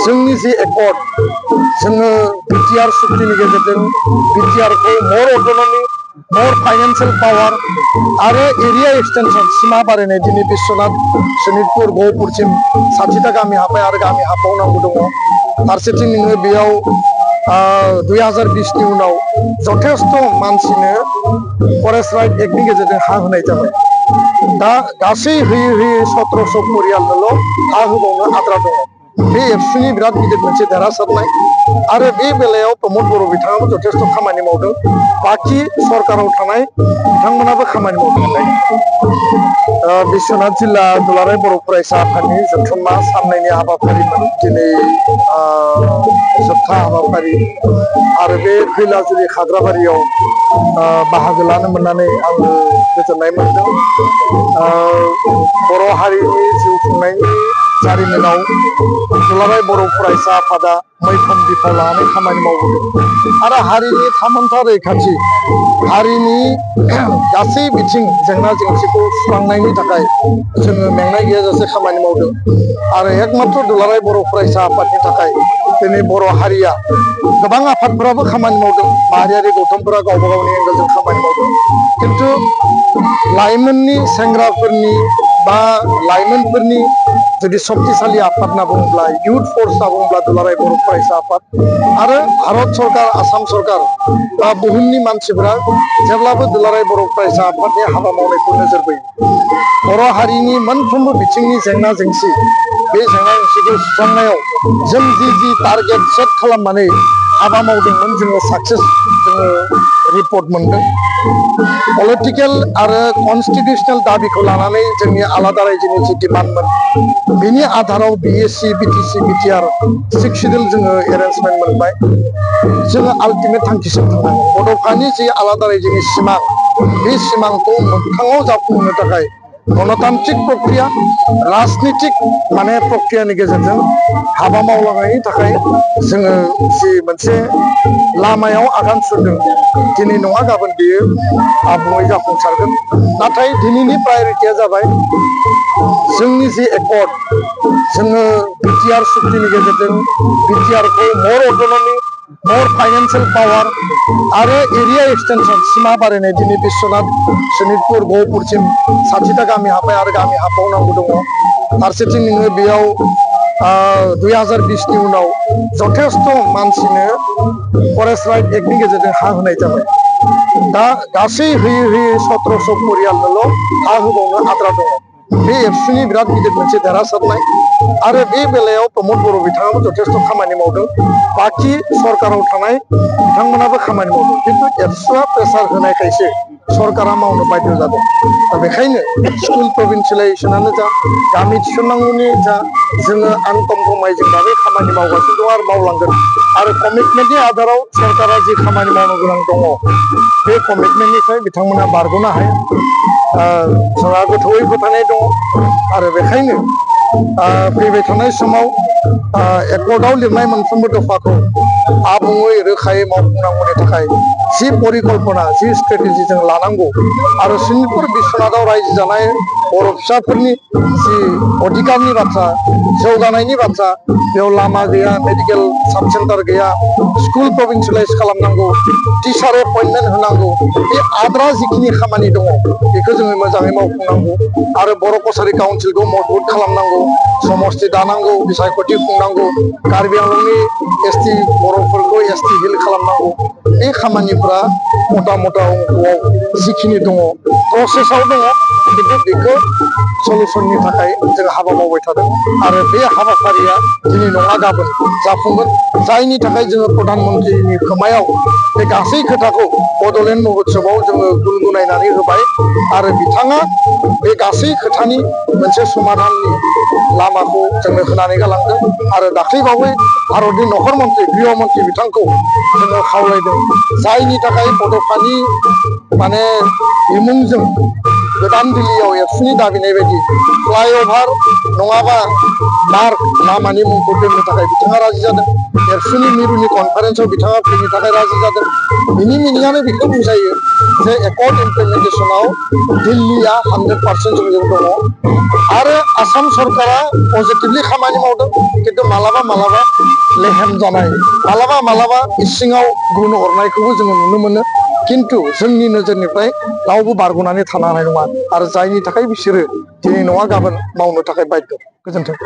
जोंनि जि एकर्ड जोङो बिटिआर सुक्तिनि गेजेरजों बिटिआर को मोर अटनमी मोर फाइनेंशियल पावर आरो एरिया एक्सटेंशन सीमा बारायनाय दिनै बिश्वनाथ शोणितपुर गहपुरसिम 60टा गामि हाबबाय आरो गामि हाबबावनांगौ दङ फारसेथिं नोङो बेयाव 2020 नि उनाव जथेस्थ मानसिनो फरेस्ट राइट एक्टनि गेजेरजों हा होनाय जाबाय दा गासै होयै होयै 1700 परियालनोल' हा होबावनो आद्रा दङ बे एबसुनि बिराद गिदिर मोनसे देरहासारनाय आरो बे बेलायाव प्रमद बर' बिथाङाबो जथेस्थ खामानि मावदों बाखि सरकाराव थानाय बिथांमोनाबो खामानि मावदों बिश्वनाथ जिल्ला दुलाराय बर' फरायसा आफादनि जथुम्मा सामलायनाय हाबाफारिमोन दिनै जोबथा हाबाफारि आरो बे खैलाजुलि खाग्राबारियाव बाहागो लानो मोननानै आङो गोजोननाय मोनदों बर' हारिनि जिउ खुंनायनि जारिमिनाव दुलाराय बर' फरायसा आफादा मैखोम बिफाव लानानै खामानि मावबोदों आरो हारिनि थामोनथा रैखाथि हारिनि गासै बिथिं जेंना जेंसिखौ सुस्रांनायनि थाखाय जोङो मेंनाय गैयाजासे खामानि मावदों आरो एकमात्र दुलाराय बर' फरायसा आफादनि थाखाय दिनै बर' हारिया गोबां आफादफोराबो खामानि मावदों माहारियारि गौथुमफोरा गावबा गावनि एंगेलजों खामानि मावदों खिन्थु लाइमोननि सेंग्राफोरनि बा लाइमोनफोरनि जुदि शक्तिशाली आफाद होनना बुङोब्ला इयुथ फर्स होनना बुङोब्ला दुलाराय बर' फरायसा आफाद आरो भारत सरकार आसाम सरकार बा बुहुमनि मानसिफोरा जेब्लाबो दुलाराय बर' फरायसा आफादनि हाबा मावनायखौ नोजोर बोयो बर' हारिनि मोनफ्रोमबो बिथिंनि जेंना जेंसि बे जेंना जेंसिखौ सुस्रांनायाव जों जि टारगेट सेट खालामनानै हाबा मावदोंमोन जोङो साक्सेस जोङो रिपर्ट मोनदों पलिटिकेल आरो कन्स्टिटिउसनेल दाबिखौ लानानै जोंनि आलादा रायजोनि जि डिमान्डमोन बेनि आधाराव बिएससि बिटिसि बिटिआर 6 शिड्युल जोङो एरेन्जमेन्ट मोनबाय जोङो आल्टिमेट थांखिसिम थांनांगोन बड'फानि जि आलादा रायजोनि सिमां बे सिमांखौ मोगथाङाव जाफुंहोनो थाखाय गणतान्त्रिक प्रक्रिया राजनितिक माने प्रक्रियानि गेजेरजों हाबा मावलांनायनि थाखाय जोङो जि मोनसे लामायाव आगान सुरदों दिनै नङा गाबोन बेयो आबुङै जाफुंसारगोन नाथाय दिनैनि प्रायरिटिया जाबाय जोंनि जि एकर्ड जोङो बिटिआर सुक्तिनि गेजेरजों बिटिआर को मोर अटनमी मोर फाइनेंशियल पावर आरो एरिया एक्सटेंशन सीमा बारायनाय दिनै बिश्वनाथ शोणितपुर गहपुरसिम 60टा गामि हाबबाय आरो गामि हाबबावनांगौ दङ फारसेथिं नोङो बेयाव 2020 नि उनाव जथेस्थ मानसिनो फरेस्ट राइट एक्टनि गेजेरजों हा होनाय जाबाय दा गासै होयै होयै 1700 परियालनोल' हा होबावनो आद्रा दङ बे एबसुनि बिराद गिदिर मोनसे देरहासारनाय आरो बे बेलायाव प्रमद बर' बिथाङाबो जथेस्थ खामानि मावदों बाखि सरकाराव थानाय बिथांमोनाबो खामानि मावदों खिन्थु एबसुआ प्रेसार होनायखायसो सरकारा मावनो बाध्य जादों दा बेखायनो स्कुल प्रभिन्सियेलाइजेसनानो जा गामि थिसननांगौनि जा जोङो आनकमप्रमाइजिं भाबै खामानि मावगासिनो दं आरो मावलांगोन आरो कमिटमेन्टनि आधाराव सरकारा जि खामानि मावनो गोनां दङ बे कमिटमेन्टनिफ्राय बिथांमोना बारग'नो हाया जोंहा गोथौयै फोथायनाय दङ आरो बेखायनो फैबाय थानाय समाव एकर्डआव लिरनाय मोनफ्रोमबो दफाखौ आबुङै रोखायै मावफुंनांगौनि थाखाय जि परिकल्पना जि स्ट्रेटेजि जों लानांगौ आरो शोणितपुर बिश्वनाथाव रायजो जानाय बर' फिसाफोरनि जि अधिकारनि बाथ्रा जौगानायनि बाथ्रा बेयाव लामा गैया मेडिकेल साब सेन्टार गैया स्कुल प्रभिन्सियेलाइज खालामनांगौ टिचार एपइन्टमेन्ट होनांगौ बे आद्रा जिखिनि खामानि दङ बेखौ जोङो मोजाङै मावफुंनांगौ आरो बर' कसारि काउन्सिलखौ मजबुत खालामनांगौ समस्ति दानांगौ बिसायख'थि खुंनांगौ कार्बि आंलंनि एसटि बर'फोरखौ एसटि हिल खालामनांगौ बे खामानिफ्रा मथा मथा अंकआव जिखिनि दङ प्रसेसआव दङ खिन्थु बेखौ सलुसननि थाखाय जों हाबा मावबाय थादों आरो बे हाबाफारिया दिनै नङा गाबोन जाफुंगोन जायनि थाखाय जोङो प्रधान मन्त्रिनि खोमायाव बे गासै खोथाखौ बड'लेण्ड महोत्सबआव जोङो गुनगुनायनानै होबाय आरो बिथाङा बे गासै खोथानि मोनसे समाधाननि लामाखौ जोंनो होनानै गालांदों आरो दाख्लैबावै भारतनि नखर मन्त्रि गृह मन्त्रि बिथांखौ जोङो खावलायदों जायनि थाखाय बड'फानि माने बिमुंजों गोदान दिल्लीयाव एबसुनि दाबिनाय बायदि फ्लाइअभार नङाबा मार्क लामानि मुंखौ दोननो थाखाय बिथाङा राजि जादों। एबसुनि मिरुनि कनफारेन्सआव बिथाङा फैनो थाखाय राजि जादों। बिनि मिनिङानो बेखौ बुजायो जे एकर्ड इमप्लिमेन्टेसनाव दिल्लीया 100% जोंजों दङ आरो आसाम सरकारा पजिटिभलि खामानि मावदों, खिन्थु मालाबा मालाबा लेहेम जानाय, मालाबा इसिङाव गुन हरनायखौबो जोङो नुनो मोनो। खिन्थु जोंनि नोजोरनिफ्राय रावबो बारग'नानै थानो हानाय नङा आरो जायनि थाखाय बिसोरो दिनै नङा गाबोन मावनो थाखाय बाध्य। गोजोन्थों।